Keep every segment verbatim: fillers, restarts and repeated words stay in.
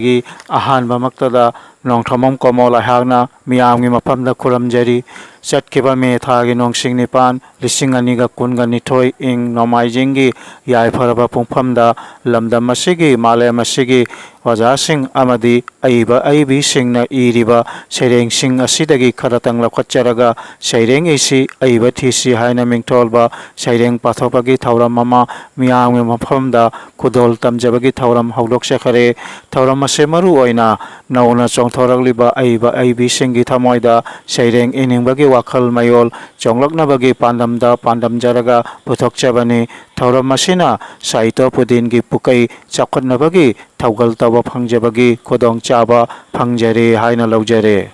ꯒꯤ ꯑꯍꯥꯟꯕꯃꯛꯇꯗ ꯅꯣꯡꯊ꯭ꯔꯣꯝꯕꯝ ꯀꯣꯃꯣꯜ ꯑꯩꯍꯥꯛꯅ ꯃꯤꯌꯥꯝꯒꯤ ꯃꯐꯝꯗ ꯈꯨꯔꯨꯝꯖꯔꯤ꯫ ꯆꯠꯈꯤꯕ ꯃꯦ ꯊꯥꯒꯤ ꯅꯣꯡꯁꯤꯡ ꯅꯤꯄꯥꯟ, ꯂꯤꯁꯤꯡ ꯑꯅꯤꯒ ꯀꯨꯟꯒ ꯅꯤꯊꯣꯏ, ꯏꯪ ꯅꯣꯡꯃꯥꯏꯖꯤꯡꯒꯤ ꯌꯥꯏꯐꯔꯕ ꯄꯨꯡꯐꯝꯗ ꯂꯝꯗꯝ ꯑꯁꯤꯒꯤ, ꯃꯥꯂꯦꯝ ꯑꯁꯤꯒꯤ ꯑꯣꯖꯥꯁꯤꯡ ꯑꯃꯗꯤ ꯑꯏꯕ ꯑꯏꯕꯤꯁꯤꯡꯅ ꯏꯔꯤꯕ ꯁꯩꯔꯦꯡꯁꯤꯡ ꯑꯁꯤꯗꯒꯤ ꯈꯔꯇꯪ ꯂꯧꯈꯠꯆꯔꯒ ꯁꯩꯔꯦꯡ ꯏꯁꯤ, ꯑꯏꯕ ꯊꯤꯁꯤ ꯍꯥꯏꯅ ꯃꯤꯡꯊꯣꯜꯕ ꯁꯩꯔꯦꯡ ꯄꯥꯊꯣꯛꯄꯒꯤ ꯊꯧꯔꯝ ꯑꯃ ꯃꯤꯌꯥꯝꯒꯤ ꯃꯐꯝꯗ ꯈꯨꯗꯣꯜ ꯇꯝꯖꯕꯒꯤ ꯊꯧꯔꯝ ꯍꯧꯗꯣꯛꯆꯈꯔꯦ꯫ ꯊꯧꯔꯝ ꯑꯁꯤ ꯃꯔꯨ ꯑꯣꯏꯅ ꯅꯧꯅ ꯆꯣꯡꯊꯣꯔꯛꯂꯤꯕ ꯑꯏꯕ ꯑꯏꯕꯤꯁꯤꯡꯒꯤ ꯊꯃꯣꯏꯗ ꯁꯩꯔꯦꯡ ꯏꯅꯤꯡꯕꯒꯤ ꯋꯥꯈꯜ ꯃꯌꯣꯜ ꯆꯣꯡꯂꯛꯅꯕꯒꯤ ꯄꯥꯟꯗꯝꯗ ꯄꯥꯟꯗꯝꯖꯔꯒ ꯄꯨꯊꯣꯛꯆꯕꯅꯤ꯫ ꯊꯧꯔꯝ ꯑꯁꯤꯅ ꯁꯥꯍꯤꯇ꯭ꯌ ꯄꯨꯗꯤꯟꯒꯤ ꯄꯨꯀꯩ ꯆꯥꯎꯈꯠꯅꯕꯒꯤ ꯊꯧꯒꯜ ꯇꯧꯕ ꯐꯪꯖꯕꯒꯤ ꯈꯨꯗꯣꯡꯆꯥꯕ ꯐꯪꯖꯔꯦ ꯍꯥꯏꯅ ꯂꯧꯖꯔꯦ꯫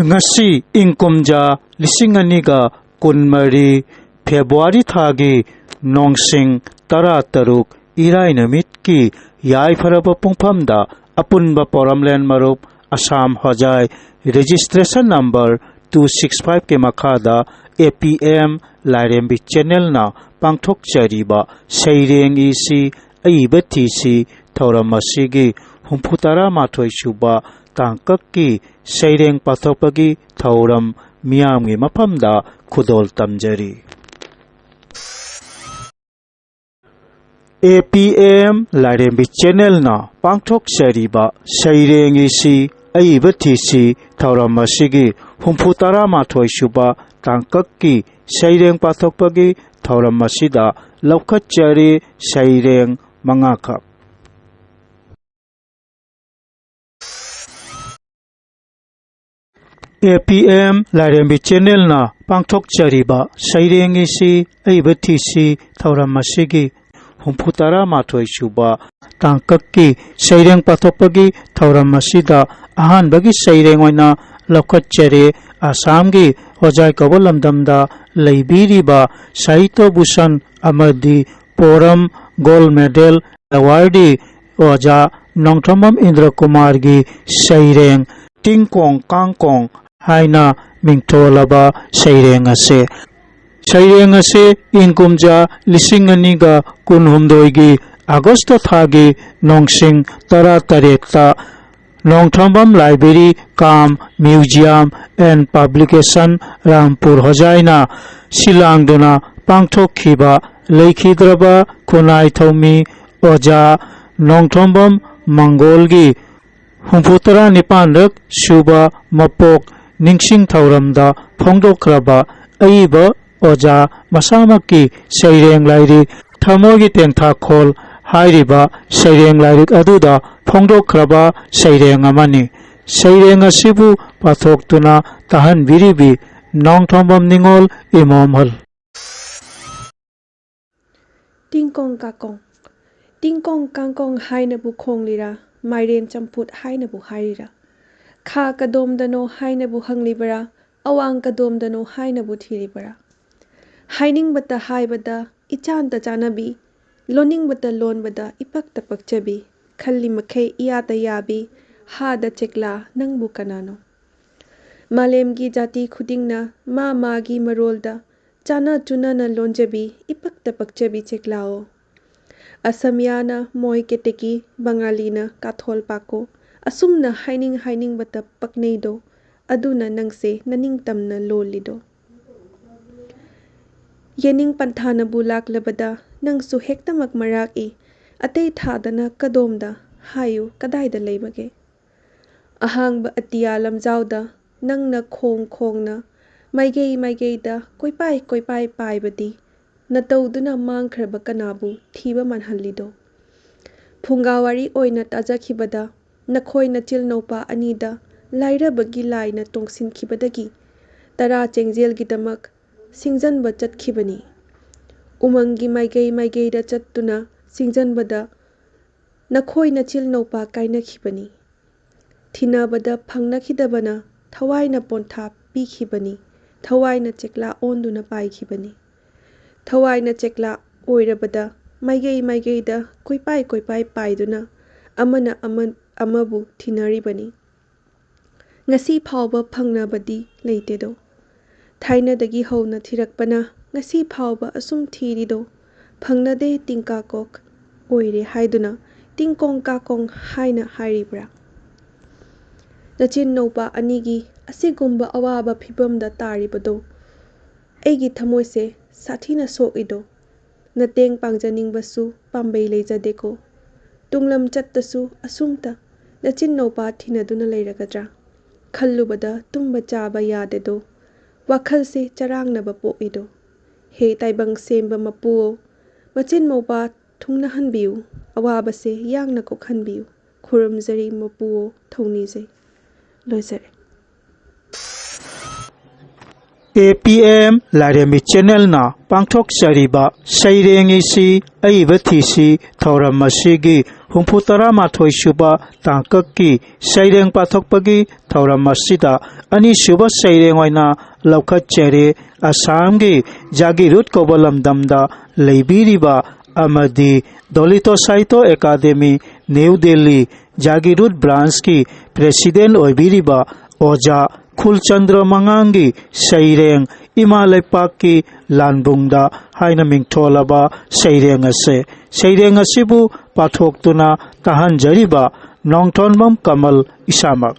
ꯉꯁꯤ ꯏꯪ ꯀꯨꯝꯖꯥ ꯂꯤꯁꯤꯡ ꯑꯅꯤꯒ ꯀꯨꯟꯃꯔꯤ ꯐꯦꯕ꯭ꯔꯨꯋꯥꯔꯤ ꯊꯥꯒꯤ ꯅꯣꯡꯁꯤꯡ ꯇꯔꯥꯇꯔꯨꯛ, ꯏꯔꯥꯏ ꯅꯨꯃꯤꯠꯀꯤ ꯌꯥꯏꯐꯔꯕ ꯄꯨꯡꯐꯝꯗ ꯑꯄꯨꯟꯕ ꯄꯣꯔꯝꯂꯦꯟ ꯃꯔꯨꯞ ꯑꯁꯥꯝ ꯍꯣꯖꯥꯏ registration number two six five ꯀꯤ ꯃꯈꯥꯗ A P M ꯂꯥꯏꯔꯦꯝꯕꯤ channelꯅ ꯄꯥꯡꯊꯣꯛꯆꯔꯤꯕ ꯁꯩꯔꯦꯡ ꯏꯁꯤ ꯑꯏꯕ ꯊꯤꯁꯤ ꯊꯧꯔꯝ ꯑꯁꯤꯒꯤ ꯍꯨꯝꯐꯨ ꯇꯔꯥ ꯃꯥꯊꯣꯏ ꯁꯨꯕ ꯇꯥꯡꯀꯛꯀꯤ ꯁꯩꯔꯦꯡ ꯄꯥꯊꯣꯛꯄꯒꯤ ꯊꯧꯔꯝ ꯃꯤꯌꯥꯝꯒꯤ ꯃꯐꯝꯗ ꯈꯨꯗꯣꯜ ꯇꯝꯖꯔꯤ꯫ A P M ꯂꯥꯏꯔꯦꯝꯕꯤ channelꯅ ꯄꯥꯡꯊꯣꯛꯆꯔꯤꯕ ꯁꯩꯔꯦꯡ ꯏꯁꯤ ꯑꯏꯕ ꯊꯤꯁꯤ ꯊꯧꯔꯝ ꯑꯁꯤꯒꯤ ꯍꯨꯝꯐꯨ ꯇꯔꯥ ꯃꯥꯊꯣꯏ ꯁꯨꯕ ꯇꯥꯡꯀꯛꯀꯤ ꯁꯩꯔꯦꯡ ꯄꯥꯊꯣꯛꯄꯒꯤ ꯊꯧꯔꯝ ꯑꯁꯤꯗ ꯂꯧꯈꯠꯆꯔꯤ ꯁꯩꯔꯦꯡ ꯃꯉꯥꯈꯛ꯫ A P M ꯂꯥꯏꯔꯦꯝꯕꯤ channelꯅ ꯄꯥꯡꯊꯣꯛꯆꯔꯤꯕ ꯁꯩꯔꯦꯡ ꯏꯁꯤ ꯑꯏꯕ ꯊꯤꯁꯤ ꯊꯧꯔꯝ ꯑꯁꯤꯒꯤ ꯍꯨꯝꯐꯨ ꯇꯔꯥ ꯃꯥꯊꯣꯏ ꯁꯨꯕ ꯇꯥꯡꯀꯛꯀꯤ ꯁꯩꯔꯦꯡ ꯄꯥꯊꯣꯛꯄꯒꯤ ꯊꯧꯔꯝ ꯑꯁꯤꯗ ꯑꯍꯥꯟꯕꯒꯤ ꯁꯩꯔꯦꯡ ꯑꯣꯏꯅ ꯂꯧꯈꯠꯆꯔꯦ꯫ ꯑꯁꯥꯝꯒꯤ ꯍꯣꯖꯥꯏ ꯀꯧꯕ ꯂꯝꯗꯝꯗ ꯂꯩꯕꯤꯔꯤꯕ ꯁꯥꯍꯤꯇ꯭ꯌ ꯚꯨꯁꯟ ꯑꯃꯗꯤ ꯄꯣꯔꯝ gold medal awardee ꯑꯣꯖꯥ ꯅꯣꯡꯊ꯭ꯔꯣꯝꯕꯝ ꯏꯟꯗ꯭ꯔ ꯀꯨꯃꯥꯔꯒꯤ ꯁꯩꯔꯦꯡ ꯇꯤꯡꯀꯣꯡ ꯀꯥꯡꯀꯣꯡ ꯍꯥꯏꯅ ꯃꯤꯡꯊꯣꯜꯂꯕ ꯁꯩꯔꯦꯡ ꯑꯁꯤ꯫ ꯁꯩꯔꯦꯡ ꯑꯁꯤ ꯏꯪ ꯀꯨꯝꯖꯥ ꯂꯤꯁꯤꯡ ꯑꯅꯤꯒ ꯀꯨꯟꯍꯨꯝꯗꯣꯏꯒꯤ ꯑꯥꯒꯁꯇ ꯊꯥꯒꯤ ꯅꯣꯡꯁꯤꯡ ꯇꯔꯥꯇꯔꯦꯠꯇ Nongthombam Library cum Museum and Publication, ꯔꯥꯝꯄꯨꯔ ꯍꯣꯖꯥꯏꯅ ꯁꯤꯜꯂꯥꯡꯗꯨꯅ ꯄꯥꯡꯊꯣꯛꯈꯤꯕ ꯂꯩꯈꯤꯗ꯭ꯔꯕ ꯈꯨꯟꯅꯥꯏ ꯊꯧꯃꯤ ꯑꯣꯖꯥ ꯅꯣꯡꯊꯣꯝꯕꯝ ꯃꯪꯒꯣꯜꯒꯤ ꯍꯨꯝꯐꯨ ꯇꯔꯥ ꯅꯤꯄꯥꯟꯂꯛ ꯁꯨꯕ ꯃꯄꯣꯛ ꯅꯤꯡꯁꯤꯡ ꯊꯧꯔꯝꯗ ꯐꯣꯡꯗꯣꯛꯈ꯭ꯔꯕ ꯑꯏꯕ ꯑꯣꯖꯥ ꯃꯁꯥꯃꯛꯀꯤ ꯁꯩꯔꯦꯡ ꯂꯥꯏꯔꯤꯛ ꯊꯃꯣꯏꯒꯤ ꯇꯦꯡꯊꯥꯈꯣꯜ ꯍꯥꯏꯔꯤꯕ ꯁꯩꯔꯦꯡ ꯂꯥꯏꯔꯤꯛ ꯑꯗꯨꯗ ꯐꯣꯡꯗꯣꯛꯈ꯭ꯔꯕ ꯁꯩꯔꯦꯡ ꯑꯃꯅꯤ꯫ ꯁꯩꯔꯦꯡ ꯑꯁꯤꯕꯨ ꯄꯥꯊꯣꯛꯇꯨꯅ ꯇꯥꯍꯟꯕꯤꯔꯤꯕꯤ ꯅꯣꯡꯊꯣꯝꯕꯝ ꯅꯤꯉꯣꯜ ꯏꯃꯣꯝꯍꯜ꯫ ꯇꯤꯡꯀꯣꯡ ꯀꯥꯀꯣꯡ꯫ ꯇꯤꯡꯀꯣꯡ ꯀꯥꯡꯀꯣꯡ ꯍꯥꯏꯅꯕꯨ ꯈꯣꯡꯂꯤꯔꯥ, ꯃꯥꯏꯔꯦꯟ ꯆꯝꯐꯨꯠ ꯍꯥꯏꯅꯕꯨ ꯍꯥꯏꯔꯤꯔꯥ? ꯈꯥ ꯀꯗꯣꯝꯗꯅꯣ ꯍꯥꯏꯅꯕꯨ ꯍꯪꯂꯤꯕꯔꯥ, ꯑꯋꯥꯡ ꯀꯗꯣꯝꯗꯅꯣ ꯍꯥꯏꯅꯕꯨ ꯊꯤꯔꯤꯕꯔꯥ? ꯍꯥꯏꯅꯤꯡꯕꯇ ꯍꯥꯏꯕꯗ ꯏꯆꯥꯟꯇ ꯆꯥꯟꯅꯕꯤ, ꯂꯣꯟꯅꯤꯡꯕꯇ ꯂꯣꯟꯕꯗ ꯏꯄꯛꯇ ꯄꯛꯆꯕꯤ, ꯈꯜꯂꯤ ꯃꯈꯩ ꯏꯌꯥꯗ ꯌꯥꯕꯤ, ꯍꯥꯗ ꯆꯦꯛꯂꯥ ꯅꯪꯕꯨ ꯀꯅꯥꯅꯣ? ꯃꯥꯂꯦꯝꯒꯤ ꯖꯥꯇꯤ ꯈꯨꯗꯤꯡꯅ ꯃꯥ ꯃꯥꯒꯤ ꯃꯔꯣꯜꯗ ꯆꯥꯅ ꯆꯨꯅꯅ ꯂꯣꯟꯖꯕꯤ, ꯏꯄꯛꯇ ꯄꯛꯆꯕꯤ ꯆꯦꯛꯂꯥꯑꯣ꯫ ꯑꯁꯃꯤꯌꯥꯅ ꯃꯣꯏ ꯀꯦꯇꯦꯀꯤ, ꯕꯉꯥꯂꯤꯅ ꯀꯥꯊꯣꯜ ꯄꯥꯀꯣ, ꯑꯁꯨꯝꯅ ꯍꯥꯏꯅꯤꯡ ꯍꯥꯏꯅꯤꯡꯕꯇ ꯄꯛꯅꯩꯗꯣ, ꯑꯗꯨꯅ ꯅꯪꯁꯦ ꯅꯅꯤꯡꯇꯝꯅ ꯂꯣꯜꯂꯤꯗꯣ꯫ ꯌꯦꯅꯤꯡ ꯄꯟꯊꯥꯅꯕꯨ ꯂꯥꯛꯂꯕꯗ ꯅꯪꯁꯨ ꯍꯦꯛꯇꯃꯛ ꯃꯔꯥꯛꯏ, ꯑꯇꯩ ꯊꯥꯗꯅ ꯀꯗꯣꯝꯗ ꯍꯥꯏꯌꯨ ꯀꯗꯥꯏꯗ ꯂꯩꯕꯒꯦ? ꯑꯍꯥꯡꯕ ꯑꯇꯤꯌꯥ ꯂꯝꯖꯥꯎꯗ ꯅꯪꯅ ꯈꯣꯡ ꯈꯣꯡꯅ ꯃꯥꯏꯒꯩ ꯃꯥꯏꯒꯩꯗ ꯀꯣꯏꯄꯥꯏ ꯀꯣꯏꯄꯥꯏ ꯄꯥꯏꯕꯗꯤ ꯅꯇꯧꯗꯨꯅ ꯃꯥꯡꯈ꯭ꯔꯕ ꯀꯅꯥꯕꯨ ꯊꯤꯕ ꯃꯥꯟꯍꯜꯂꯤꯗꯣ? ꯐꯨꯡꯒꯥ ꯋꯥꯔꯤ ꯑꯣꯏꯅ ꯇꯥꯖꯈꯤꯕꯗ ꯅꯈꯣꯏ ꯅꯆꯤꯜ ꯅꯧꯄꯥ ꯑꯅꯤꯗ ꯂꯥꯏꯔꯕꯒꯤ ꯂꯥꯏꯅ ꯇꯣꯡꯁꯤꯟꯈꯤꯕꯗꯒꯤ ꯇꯔꯥ ꯆꯦꯡꯖꯦꯜꯒꯤꯗꯃꯛ ꯁꯤꯡꯖꯟꯕ ꯆꯠꯈꯤꯕꯅꯤ꯫ ꯎꯃꯪꯒꯤ ꯃꯥꯏꯒꯩ ꯃꯥꯏꯒꯩꯗ ꯆꯠꯇꯨꯅ ꯁꯤꯡꯖꯟꯕꯗ ꯅꯈꯣꯏ ꯅꯆꯤꯜ ꯅꯧꯄꯥ ꯀꯥꯏꯅꯈꯤꯕꯅꯤ꯫ ꯊꯤꯅꯕꯗ ꯐꯪꯅꯈꯤꯗꯕꯅ ꯊꯋꯥꯏꯅ ꯄꯣꯟꯊꯥ ꯄꯤꯈꯤꯕꯅꯤ, ꯊꯋꯥꯏꯅ ꯆꯦꯛꯂꯥ ꯑꯣꯟꯗꯨꯅ ꯄꯥꯏꯈꯤꯕꯅꯤ꯫ ꯊꯋꯥꯏꯅ ꯆꯦꯛꯂꯥ ꯑꯣꯏꯔꯕꯗ ꯃꯥꯏꯒꯩ ꯃꯥꯏꯒꯩꯗ ꯀꯣꯏꯄꯥꯏ ꯀꯣꯏꯄꯥꯏ ꯄꯥꯏꯗꯨꯅ ꯑꯃꯅ ꯑꯃ-, ꯑꯃꯕꯨ ꯊꯤꯅꯔꯤꯕꯅꯤ꯫ ꯉꯁꯤ ꯐꯥꯎꯕ ꯐꯪꯅꯕꯗꯤ ꯂꯩꯇꯦꯗꯣ꯫ ꯊꯥꯏꯅꯗꯒꯤ ꯍꯧꯅ ꯊꯤꯔꯛꯄꯅ ꯉꯁꯤ ꯐꯥꯎꯕ ꯑꯁꯨꯝ ꯊꯤꯔꯤꯗꯣ꯫ ꯐꯪꯅꯗꯦ ꯇꯤꯡꯀꯥꯀꯣꯛ꯫ ꯑꯣꯏꯔꯦ ꯍꯥꯏꯗꯨꯅ ꯇꯤꯡꯀꯣꯡ ꯀꯥꯀꯣꯡ ꯍꯥꯏꯅ ꯍꯥꯏꯔꯤꯕ꯭ꯔꯥ? ꯅꯆꯤꯟ ꯅꯧꯄꯥ ꯑꯅꯤꯒꯤ ꯑꯁꯤꯒꯨꯝꯕ ꯑꯋꯥꯕ ꯐꯤꯕꯝꯗ ꯇꯥꯔꯤꯕꯗꯣ ꯑꯩꯒꯤ ꯊꯃꯣꯏꯁꯦ ꯁꯥꯊꯤꯅ ꯁꯣꯛꯏꯗꯣ꯫ ꯅꯇꯦꯡ ꯄꯥꯡꯖꯅꯤꯡꯕꯁꯨ ꯄꯥꯝꯕꯩ ꯂꯩꯖꯗꯦꯀꯣ꯫ ꯇꯨꯡꯂꯝ ꯆꯠꯇꯁꯨ ꯑꯁꯨꯝꯇ ꯅꯆꯤꯟ ꯅꯧꯄꯥ ꯊꯤꯅꯗꯨꯅ ꯂꯩꯔꯒꯗ꯭ꯔꯥ ꯈꯜꯂꯨꯕꯗ ꯇꯨꯝꯕ ꯆꯥꯕ ꯌꯥꯗꯦꯗꯣ꯫ ꯋꯥꯈꯜꯁꯦ ꯆꯔꯥꯡꯅꯕ ꯄꯣꯛꯏꯗꯣ꯫ ꯍꯦ ꯇꯥꯏꯕꯪ ꯁꯦꯝꯕ ꯃꯄꯨꯑꯣ, ꯃꯆꯤꯟ ꯃꯧꯄꯥ ꯊꯨꯡꯅꯍꯟꯕꯤꯌꯨ꯫ ꯑꯋꯥꯕꯁꯦ ꯌꯥꯡꯅ ꯀꯣꯛꯍꯟꯕꯤꯌꯨ꯫ ꯈꯨꯔꯨꯝꯖꯔꯤ ꯃꯄꯨꯑꯣ, ꯊꯧꯅꯤꯖꯩ꯫ ꯂꯣꯏꯖꯔꯦ꯫ ꯑꯦ ꯄꯤ ꯑꯦꯝ ꯂꯥꯏꯔꯦꯝꯕꯤ ꯆꯦꯅꯦꯜꯅ ꯄꯥꯡꯊꯣꯛꯆꯔꯤꯕ ꯁꯩꯔꯦꯡ ꯏꯁꯤ ꯑꯏꯕ ꯊꯤꯁꯤ ꯊꯧꯔꯝ ꯑꯁꯤꯒꯤ ꯍꯨꯝꯐꯨ ꯇꯔꯥꯃꯥꯊꯣꯏ ꯁꯨꯕ ꯇꯥꯡꯀꯛꯀꯤ ꯁꯩꯔꯦꯡ ꯄꯥꯊꯣꯛꯄꯒꯤ ꯊꯧꯔꯝ ꯑꯁꯤꯗ ꯑꯅꯤꯁꯨꯕ ꯁꯩꯔꯦꯡ ꯑꯣꯏꯅ ꯂꯧꯈꯠꯆꯔꯦ꯫ ꯑꯁꯥꯝꯒꯤ ꯖꯥꯒꯤꯔꯨꯠ ꯀꯧꯕ ꯂꯝꯗꯝꯗ ꯂꯩꯕꯤꯔꯤꯕ ꯑꯃꯗꯤ ꯗꯣꯂꯤꯇꯣ ꯁꯥꯍꯤꯇ꯭ꯌ ꯑꯦꯀꯥꯗꯦꯃꯤ, ꯅ꯭ꯌꯨ ꯗꯦꯜꯂꯤ, ꯖꯥꯒꯤꯔꯨꯠ ꯕ꯭ꯔꯥꯟꯁꯀꯤ ꯄ꯭ꯔꯦꯁꯤꯗꯦꯟ ꯑꯣꯏꯕꯤꯔꯤꯕ ꯑꯣꯖꯥ ꯈꯨꯜꯆꯟꯗ꯭ꯔ ꯃꯉꯥꯡꯒꯤ ꯁꯩꯔꯦꯡ ꯏꯃꯥ ꯂꯩꯄꯥꯛꯀꯤ ꯂꯥꯟꯕꯨꯡꯗ ꯍꯥꯏꯅ ꯃꯤꯡꯊꯣꯜꯂꯕ ꯁꯩꯔꯦꯡ ꯑꯁꯦ, ꯁꯩꯔꯦꯡ ꯑꯁꯤꯕꯨ ꯄꯥꯊꯣꯛꯇꯨꯅ ꯇꯥꯍꯟꯖꯔꯤꯕ ꯅꯣꯡꯊꯣꯟꯕꯝ ꯀꯃꯜ ꯏꯁꯥꯃꯛ꯫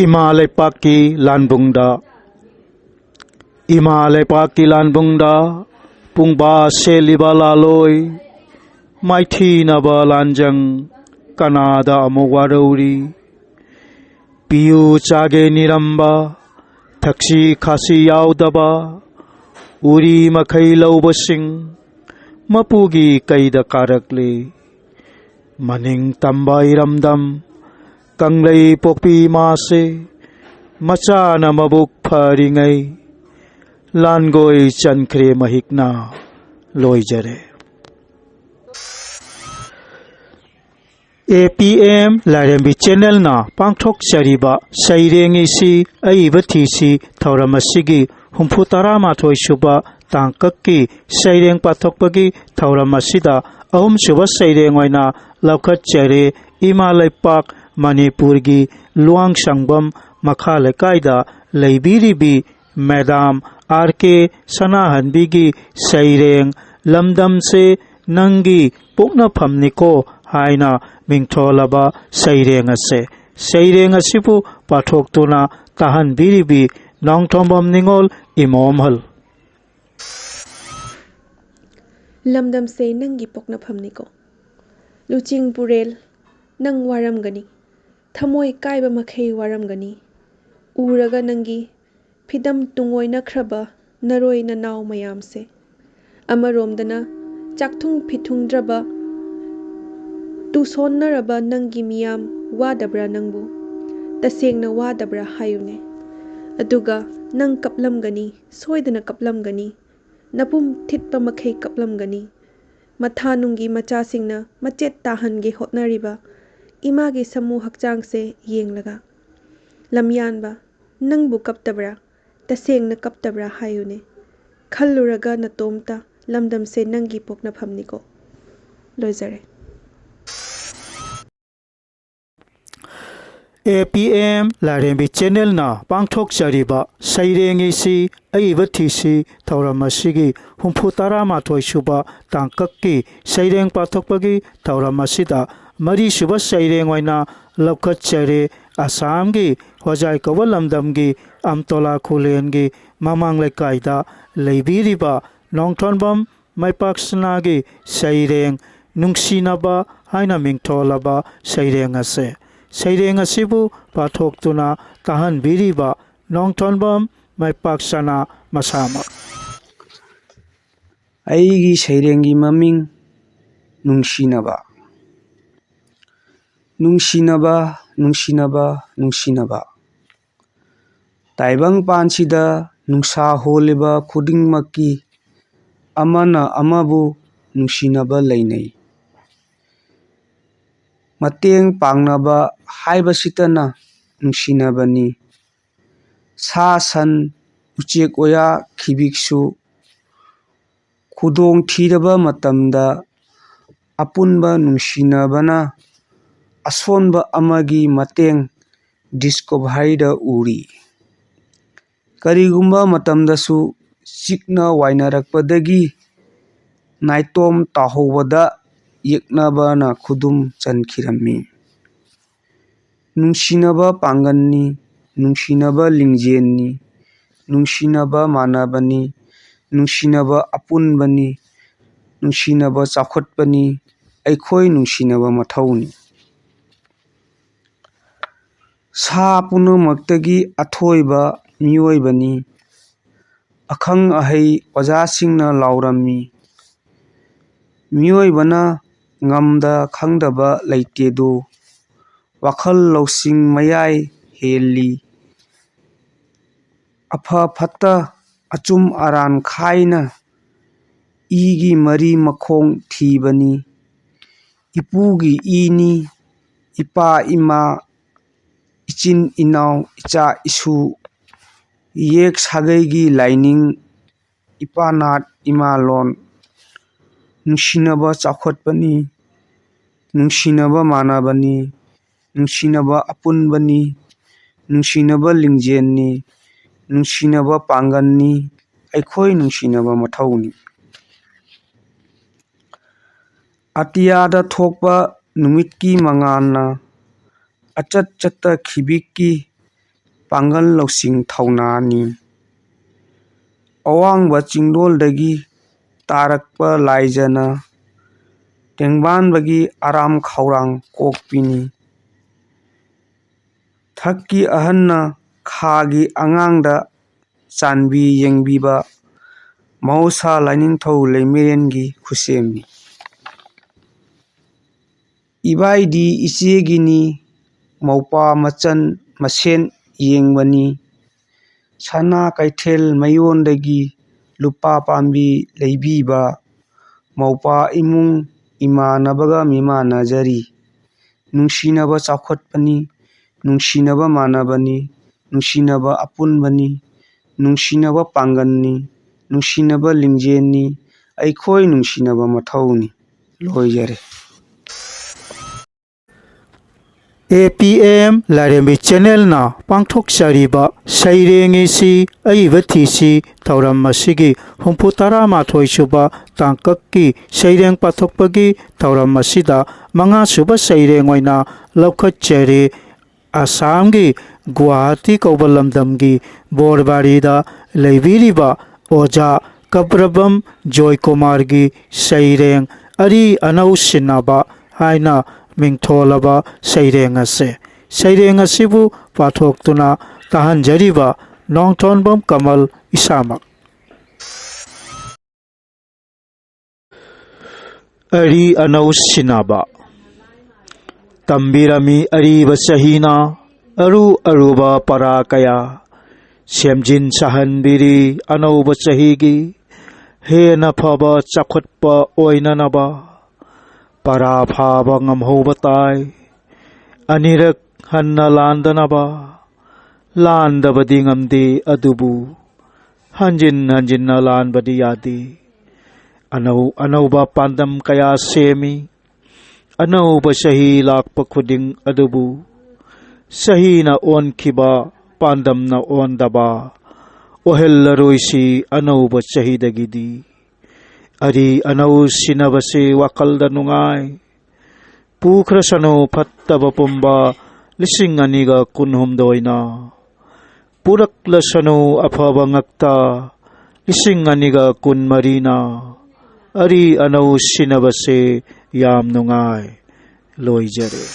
ꯏꯃꯥ ꯂꯩꯄꯥꯛꯀꯤ ꯂꯥꯟꯕꯨꯡꯗ꯫ ꯏꯃꯥ ꯂꯩꯄꯥꯛꯀꯤ ꯂꯥꯟꯕꯨꯡꯗ ꯄꯨꯡꯕꯥ ꯁꯦꯠꯂꯤꯕ ꯂꯥꯂꯣꯏ, ꯃꯥꯏꯊꯤꯅꯕ ꯂꯥꯟꯖꯪ ꯀꯅꯥꯗ ꯑꯃꯨꯛ ꯋꯥꯔꯧꯔꯤ? ꯄꯤꯌꯨ ꯆꯥꯒꯦ ꯅꯤꯔꯝꯕ, ꯊꯛꯁꯤ ꯈꯥꯁꯤ ꯌꯥꯎꯗꯕ ꯎꯔꯤ ꯃꯈꯩ ꯂꯧꯕꯁꯤꯡ ꯃꯄꯨꯒꯤ ꯀꯩꯗ ꯀꯥꯔꯛꯂꯤ꯫ ꯃꯅꯤꯡ ꯇꯝꯕ ꯏꯔꯝꯗꯝ ꯀꯪꯂꯩ ꯄꯣꯛꯄꯤ ꯏꯃꯥꯁꯦ, ꯃꯆꯥꯅ ꯃꯕꯨꯛ ꯐꯔꯤꯉꯩ ꯂꯥꯟꯒꯣꯏ ꯆꯟꯈ꯭ꯔꯦ ꯃꯍꯤꯛꯅ꯫ ꯂꯣꯏꯖꯔꯦ꯫ ꯑꯦ ꯄꯤ ꯑꯦꯝ ꯂꯥꯏꯔꯦꯝꯕꯤ ꯆꯦꯅꯦꯜꯅ ꯄꯥꯡꯊꯣꯛꯆꯔꯤꯕ ꯁꯩꯔꯦꯡ ꯏꯁꯤ ꯑꯏꯕ ꯊꯤꯁꯤ ꯊꯧꯔꯝ ꯑꯁꯤꯒꯤ ꯍꯨꯝꯐꯨ ꯇꯔꯥꯃꯥꯊꯣꯏ ꯁꯨꯕ ꯇꯥꯡꯀꯛꯀꯤ ꯁꯩꯔꯦꯡ ꯄꯥꯊꯣꯛꯄꯒꯤ ꯊꯧꯔꯝ ꯑꯁꯤꯗ ꯑꯍꯨꯝꯁꯨꯕ ꯁꯩꯔꯦꯡ ꯑꯣꯏꯅ ꯂꯧꯈꯠꯆꯔꯦ꯫ ꯏꯃꯥ ꯂꯩꯄꯥꯛ ꯃꯅꯤꯄꯨꯔꯒꯤ ꯂꯨꯋꯥꯡꯁꯪꯕꯝ ꯃꯈꯥ ꯂꯩꯀꯥꯏꯗ ꯂꯩꯕꯤꯔꯤꯕꯤ ꯃꯦꯗꯥꯝ ꯑꯥꯔ ꯀꯦ ꯁꯅꯥꯍꯟꯕꯤꯒꯤ ꯁꯩꯔꯦꯡ "ꯂꯝꯗꯝꯁꯦ ꯅꯪꯒꯤ ꯄꯣꯛꯅꯐꯝꯅꯤꯀꯣ" ꯍꯥꯏꯅ ꯃꯤꯡꯊꯣꯜꯂꯕ ꯁꯩꯔꯦꯡ ꯑꯁꯦ꯫ ꯁꯩꯔꯦꯡ ꯑꯁꯤꯕꯨ ꯄꯥꯊꯣꯛꯇꯨꯅ ꯇꯥꯍꯟꯕꯤꯔꯤꯕꯤ ꯅꯣꯡꯊꯣꯝꯕꯝ ꯅꯤꯉꯣꯜ ꯏꯃꯣꯝꯍꯜ꯫ ꯂꯝꯗꯝꯁꯦ ꯅꯪꯒꯤ ꯄꯣꯛꯅꯐꯝꯅꯤꯀꯣ꯫ ꯂꯨꯆꯤꯡ ꯄꯨꯔꯦꯜ, ꯅꯪ ꯋꯥꯔꯝꯒꯅꯤ꯫ ꯊꯃꯣꯏ ꯀꯥꯏꯕ ꯃꯈꯩ ꯋꯥꯔꯝꯒꯅꯤ꯫ ꯎꯔꯒ ꯅꯪꯒꯤ ꯐꯤꯗꯝ ꯇꯨꯡꯑꯣꯏꯅꯈ꯭ꯔꯕ ꯅꯔꯣꯏ ꯅꯅꯥꯎ ꯃꯌꯥꯝꯁꯦ꯫ ꯑꯃꯔꯣꯝꯗꯅ ꯆꯥꯛꯊꯨꯡ ꯐꯤꯊꯨꯡꯗ꯭ꯔꯕ, ꯇꯨꯁꯣꯟꯅꯔꯕ ꯅꯪꯒꯤ ꯃꯤꯌꯥꯝ ꯋꯥꯗꯕ꯭ꯔꯥ ꯅꯪꯕꯨ? ꯇꯁꯦꯡꯅ ꯋꯥꯗꯕ꯭ꯔꯥ ꯍꯥꯏꯌꯨꯅꯦ꯫ ꯑꯗꯨꯒ ꯅꯪ ꯀꯞꯂꯝꯒꯅꯤ, ꯁꯣꯏꯗꯅ ꯀꯞꯂꯝꯒꯅꯤ꯫ ꯅꯄꯨꯝ ꯊꯤꯠꯄ ꯃꯈꯩ ꯀꯞꯂꯝꯒꯅꯤ꯫ ꯃꯊꯥꯅꯨꯡꯒꯤ ꯃꯆꯥꯁꯤꯡꯅ ꯃꯆꯦꯠ ꯇꯥꯍꯟꯒꯦ ꯍꯣꯠꯅꯔꯤꯕ ꯏꯃꯥꯒꯤ ꯁꯃꯨ ꯍꯛꯆꯥꯡꯁꯦ ꯌꯦꯡꯂꯒ꯫ ꯂꯝꯌꯥꯟꯕ, ꯅꯪꯕꯨ ꯀꯞꯇꯕ꯭ꯔꯥ? ꯇꯁꯦꯡꯅ ꯀꯞꯇꯕ꯭ꯔꯥ ꯍꯥꯏꯌꯨꯅꯦ꯫ ꯈꯜꯂꯨꯔꯒ ꯅꯇꯣꯝꯇ, ꯂꯝꯗꯝꯁꯦ ꯅꯪꯒꯤ ꯄꯣꯛꯅꯐꯝꯅꯤꯀꯣ꯫ ꯂꯣꯏꯖꯔꯦ꯫ ꯑꯦ ꯄꯤ ꯑꯦꯝ ꯂꯥꯏꯔꯦꯝꯕꯤ ꯆꯦꯅꯦꯜꯅ ꯄꯥꯡꯊꯣꯛꯆꯔꯤꯕ ꯁꯩꯔꯦꯡ ꯏꯁꯤ ꯑꯏꯕ ꯊꯤꯁꯤ ꯊꯧꯔꯝ ꯑꯁꯤꯒꯤ ꯍꯨꯝꯐꯨ ꯇꯔꯥꯃꯥꯊꯣꯏ ꯁꯨꯕ ꯇꯥꯡꯀꯛꯀꯤ ꯁꯩꯔꯦꯡ ꯄꯥꯊꯣꯛꯄꯒꯤ ꯊꯧꯔꯝ ꯑꯁꯤꯗ ꯃꯔꯤꯁꯨꯕ ꯁꯩꯔꯦꯡ ꯑꯣꯏꯅ ꯂꯧꯈꯠꯆꯔꯦ꯫ ꯑꯁꯥꯝꯒꯤ ꯍꯣꯖꯥꯏ ꯀꯧꯕ ꯂꯝꯗꯝꯒꯤ ꯑꯝꯇꯣꯂꯥ ꯈꯨꯂꯦꯟꯒꯤ ꯃꯃꯥꯡ ꯂꯩꯀꯥꯏꯗ ꯂꯩꯕꯤꯔꯤꯕ ꯅꯣꯡꯊꯣꯟꯕꯝ ꯃꯥꯏꯄꯥꯛꯁꯅꯥꯒꯤ ꯁꯩꯔꯦꯡ ꯅꯨꯡꯁꯤꯅꯕ ꯍꯥꯏꯅ ꯃꯤꯡꯊꯣꯜꯂꯕ ꯁꯩꯔꯦꯡ ꯑꯁꯦ꯫ ꯁꯩꯔꯦꯡ ꯑꯁꯤꯕꯨ ꯄꯥꯊꯣꯛꯇꯨꯅ ꯇꯥꯍꯟꯕꯤꯔꯤꯕ ꯅꯣꯡꯊꯣꯟꯕꯝ ꯃꯥꯏꯄꯥꯛꯁꯅꯥ ꯃꯁꯥꯃꯛ꯫ ꯑꯩꯒꯤ ꯁꯩꯔꯦꯡꯒꯤ ꯃꯃꯤꯡ ꯅꯨꯡꯁꯤꯅꯕ꯫ ꯅꯨꯡꯁꯤꯅꯕ, ꯅꯨꯡꯁꯤꯅꯕ, ꯅꯨꯡꯁꯤꯅꯕ꯫ ꯇꯥꯏꯕꯪꯄꯥꯟꯁꯤꯗ ꯅꯨꯡꯁꯥ ꯍꯣꯜꯂꯤꯕ ꯈꯨꯗꯤꯡꯃꯛꯀꯤ ꯑꯃꯅ ꯑꯃꯕꯨ ꯅꯨꯡꯁꯤꯅꯕ ꯂꯩꯅꯩ꯫ ꯃꯇꯦꯡ ꯄꯥꯡꯅꯕ ꯍꯥꯏꯕꯁꯤꯇꯅ ꯅꯨꯡꯁꯤꯅꯕꯅꯤ꯫ ꯁꯥ ꯁꯟ, ꯎꯆꯦꯛ ꯋꯥꯌꯥ, ꯈꯤꯕꯤꯛꯁꯨ ꯈꯨꯗꯣꯡ ꯊꯤꯔꯕ ꯃꯇꯝꯗ ꯑꯄꯨꯟꯕ ꯅꯨꯡꯁꯤꯅꯕꯅ ꯑꯁꯣꯟꯕ ꯑꯃꯒꯤ ꯃꯇꯦꯡ ꯗꯤꯁꯀꯣꯚꯔꯤꯗ ꯎꯔꯤ꯫ ꯀꯔꯤꯒꯨꯝꯕ ꯃꯇꯝꯗꯁꯨ ꯆꯤꯛꯅ ꯋꯥꯏꯅꯔꯛꯄꯗꯒꯤ ꯅꯥꯏꯇꯣꯝ ꯇꯥꯍꯧꯕꯗ ꯌꯦꯛꯅꯕꯅ ꯈꯨꯗꯨꯝ ꯆꯟꯈꯤꯔꯝꯃꯤ꯫ ꯅꯨꯡꯁꯤꯅꯕ ꯄꯥꯡꯒꯜꯅꯤ, ꯅꯨꯡꯁꯤꯅꯕ ꯂꯤꯡꯖꯦꯜꯅꯤ, ꯅꯨꯡꯁꯤꯅꯕ ꯃꯥꯟꯅꯕꯅꯤ, ꯅꯨꯡꯁꯤꯅꯕ ꯑꯄꯨꯟꯕꯅꯤ, ꯅꯨꯡꯁꯤꯅꯕ ꯆꯥꯎꯈꯠꯄꯅꯤ, ꯑꯩꯈꯣꯏ ꯅꯨꯡꯁꯤꯅꯕ ꯃꯊꯧꯅꯤ꯫ ꯁꯥ ꯄꯨꯝꯅꯃꯛꯇꯒꯤ ꯑꯊꯣꯏꯕ ꯃꯤꯑꯣꯏꯕꯅꯤ꯫ ꯑꯈꯪ ꯑꯍꯩ ꯑꯣꯖꯥꯁꯤꯡꯅ ꯂꯥꯎꯔꯝꯃꯤ, "ꯃꯤꯑꯣꯏꯕꯅ ꯉꯝꯗ ꯈꯪꯗꯕ ꯂꯩꯇꯦꯗꯣ, ꯋꯥꯈꯜ ꯂꯧꯁꯤꯡ ꯃꯌꯥꯏ ꯍꯦꯜꯂꯤ꯫ ꯑꯐ ꯐꯠꯇ ꯑꯆꯨꯝ ꯑꯔꯥꯟ ꯈꯥꯏꯅ ꯏꯒꯤ ꯃꯔꯤ ꯃꯈꯣꯡ ꯊꯤꯕꯅꯤ꯫ ꯏꯄꯨꯒꯤ ꯏꯅꯤ, ꯏꯄꯥ ꯏꯃꯥ, ꯏꯆꯤꯟ ꯏꯅꯥꯎ, ꯏꯆꯥ ꯏꯁꯨ, ꯏꯌꯦꯛ ꯁꯥꯒꯩꯒꯤ ꯂꯥꯏꯅꯤꯡ, ꯏꯄꯥꯅꯥꯠ ꯏꯃꯥꯂꯣꯟ, ꯅꯨꯡꯁꯤꯅꯕ ꯆꯥꯎꯈꯠꯄꯅꯤ, ꯅꯨꯡꯁꯤꯅꯕ ꯃꯥꯟꯅꯕꯅꯤ, ꯅꯨꯡꯁꯤꯅꯕ ꯑꯄꯨꯟꯕꯅꯤ, ꯅꯨꯡꯁꯤꯅꯕ ꯂꯤꯡꯖꯦꯜꯅꯤ, ꯅꯨꯡꯁꯤꯅꯕ ꯄꯥꯡꯒꯜꯅꯤ, ꯑꯩꯈꯣꯏ ꯅꯨꯡꯁꯤꯅꯕ ꯃꯊꯧꯅꯤ"꯫ ꯑꯇꯤꯌꯥꯗ ꯊꯣꯛꯄ ꯅꯨꯃꯤꯠꯀꯤ ꯃꯉꯥꯜꯅ ꯑꯆꯠ ꯆꯠꯇ ꯈꯤꯕꯤꯛꯀꯤ ꯄꯥꯡꯒꯜ ꯂꯧꯁꯤꯡ ꯊꯧꯅꯥꯅꯤ꯫ ꯑꯋꯥꯡꯕ ꯆꯤꯡꯗꯣꯜꯗꯒꯤ ꯇꯥꯔꯛꯄ ꯂꯥꯏꯖꯅ ꯇꯦꯡꯕꯥꯟꯕꯒꯤ ꯑꯔꯥꯝ ꯈꯧꯔꯥꯡ ꯀꯣꯛꯄꯤꯅꯤ꯫ ꯊꯛꯀꯤ ꯑꯍꯟꯅ ꯈꯥꯒꯤ ꯑꯉꯥꯡꯗ ꯆꯥꯟꯕꯤ ꯌꯦꯡꯕꯤꯕ ꯃꯍꯧꯁꯥ ꯂꯥꯏꯅꯤꯡꯊꯧ ꯂꯩꯃꯔꯦꯟꯒꯤ ꯈꯨꯠꯁꯦꯝꯅꯤ꯫ ꯏꯕꯥꯏꯗꯤ ꯏꯆꯦꯒꯤꯅꯤ, ꯃꯧꯄ꯭ꯋꯥ ꯃꯆꯟ ꯃꯁꯦꯟ ꯌꯦꯡꯕꯅꯤ꯫ ꯁꯅꯥ ꯀꯩꯊꯦꯜ ꯃꯌꯣꯟꯗꯒꯤ ꯂꯨꯄꯥ ꯄꯥꯝꯕꯤ ꯂꯩꯕꯤꯕ ꯃꯧꯄ꯭ꯋꯥ ꯏꯃꯨꯡ ꯏꯃꯥꯟꯅꯕꯒ ꯃꯤꯃꯥꯟꯅꯖꯔꯤ꯫ ꯅꯨꯡꯁꯤꯅꯕ ꯆꯥꯎꯈꯠꯄꯅꯤ, ꯅꯨꯡꯁꯤꯅꯕ ꯃꯥꯟꯅꯕꯅꯤ, ꯅꯨꯡꯁꯤꯅꯕ ꯑꯄꯨꯟꯕꯅꯤ, ꯅꯨꯡꯁꯤꯅꯕ ꯄꯥꯡꯒꯜꯅꯤ, ꯅꯨꯡꯁꯤꯅꯕ ꯂꯤꯡꯖꯦꯜꯅꯤ, ꯑꯩꯈꯣꯏ ꯅꯨꯡꯁꯤꯅꯕ ꯃꯊꯧꯅꯤ꯫ ꯂꯣꯏꯖꯔꯦ꯫ ꯑꯦ ꯄꯤ ꯑꯦꯝ ꯂꯥꯏꯔꯦꯝꯕꯤ ꯆꯦꯅꯦꯜꯅ ꯄꯥꯡꯊꯣꯛꯆꯔꯤꯕ ꯁꯩꯔꯦꯡ ꯏꯁꯤ ꯑꯏꯕ ꯊꯤꯁꯤ ꯊꯧꯔꯝ ꯑꯁꯤꯒꯤ ꯍꯨꯝꯐꯨ ꯇꯔꯥꯃꯥꯊꯣꯏ ꯁꯨꯕ ꯇꯥꯡꯀꯛꯀꯤ ꯁꯩꯔꯦꯡ ꯄꯥꯊꯣꯛꯄꯒꯤ ꯊꯧꯔꯝ ꯑꯁꯤꯗ ꯃꯉꯥ ꯁꯨꯕ ꯁꯩꯔꯦꯡ ꯑꯣꯏꯅ ꯂꯧꯈꯠꯆꯔꯤ꯫ ꯑꯁꯥꯝꯒꯤ ꯒꯨꯋꯥꯍꯥꯇꯤ ꯀꯧꯕ ꯂꯝꯗꯝꯒꯤ ꯕꯣꯔꯕꯥꯔꯤꯗ ꯂꯩꯕꯤꯔꯤꯕ ꯑꯣꯖꯥ ꯀꯕ꯭ꯔꯕꯝ ꯖꯣꯏꯀꯨꯃꯥꯔꯒꯤ ꯁꯩꯔꯦꯡ ꯑꯔꯤ ꯑꯅꯧ ꯁꯤꯟꯅꯕ ꯍꯥꯏꯅ ꯃꯤꯡꯊꯣꯜꯂꯕ ꯁꯩꯔꯦꯡ ꯑꯁꯦ, ꯁꯩꯔꯦꯡ ꯑꯁꯤꯕꯨ ꯄꯥꯊꯣꯛꯇꯨꯅ ꯇꯥꯍꯟꯖꯔꯤꯕ ꯅꯣꯡꯊꯣꯟꯕꯝ ꯀꯃꯜ ꯏꯁꯥꯃꯛ꯫ ꯑꯔꯤ ꯑꯅꯧ ꯁꯤꯟꯅꯕ꯫ ꯇꯝꯕꯤꯔꯝꯃꯤ ꯑꯔꯤꯕ ꯆꯍꯤꯅ ꯑꯔꯨ ꯑꯔꯨꯕ ꯄꯔꯥ ꯀꯌꯥ, ꯁꯦꯝꯖꯤꯟ ꯁꯥꯍꯟꯕꯤꯔꯤ ꯑꯅꯧꯕ ꯆꯍꯤꯒꯤ ꯍꯦꯟꯅ ꯐꯕ ꯆꯥꯎꯈꯠꯄ ꯑꯣꯏꯅꯅꯕ꯫ ꯄꯔꯥ ꯐꯥꯕ ꯉꯝꯍꯧꯕ ꯇꯥꯏ ꯑꯅꯤꯔꯛ ꯍꯟꯅ ꯂꯥꯟꯗꯅꯕ꯫ ꯂꯥꯟꯗꯕꯗꯤ ꯉꯝꯗꯦ, ꯑꯗꯨꯕꯨ ꯍꯟꯖꯤꯟ ꯍꯟꯖꯤꯟꯅ ꯂꯥꯟꯕꯗꯤ ꯌꯥꯗꯦ꯫ ꯑꯅꯧ ꯑꯅꯧꯕ ꯄꯥꯟꯗꯝ ꯀꯌꯥ ꯁꯦꯝꯃꯤ꯫ ꯑꯅꯧꯕ ꯆꯍꯤ ꯂꯥꯛꯄ ꯈꯨꯗꯤꯡ ꯑꯗꯨꯕꯨ ꯆꯍꯤꯅ ꯑꯣꯟꯈꯤꯕ, ꯄꯥꯟꯗꯝꯅ ꯑꯣꯟꯗꯕ ꯑꯣꯏꯍꯜꯂꯔꯣꯏꯁꯤ ꯑꯅꯧꯕ ꯆꯍꯤꯗꯒꯤꯗꯤ꯫ ꯑꯔꯤ ꯑꯅꯧ ꯁꯤꯟꯅꯕꯁꯤ ꯋꯥꯈꯜꯗ ꯅꯨꯡꯉꯥꯏ꯫ ꯄꯨꯈ꯭ꯔꯁꯅꯨ ꯐꯠꯇꯕ ꯄꯨꯝꯕ ꯂꯤꯁꯤꯡ ꯑꯅꯤꯒ ꯀꯨꯟꯍꯨꯝꯗꯣꯏꯅ꯫ ꯄꯨꯔꯛꯂꯁꯅꯨ ꯑꯐꯕ ꯉꯛꯇ ꯂꯤꯁꯤꯡ ꯑꯅꯤꯒ ꯀꯨꯟꯃꯔꯤꯅ꯫ ꯑꯔꯤ ꯑꯅꯧ ꯁꯤꯟꯅꯕꯁꯦ ꯌꯥꯝ ꯅꯨꯡꯉꯥꯏ꯫ ꯂꯣꯏꯖꯔꯦ꯫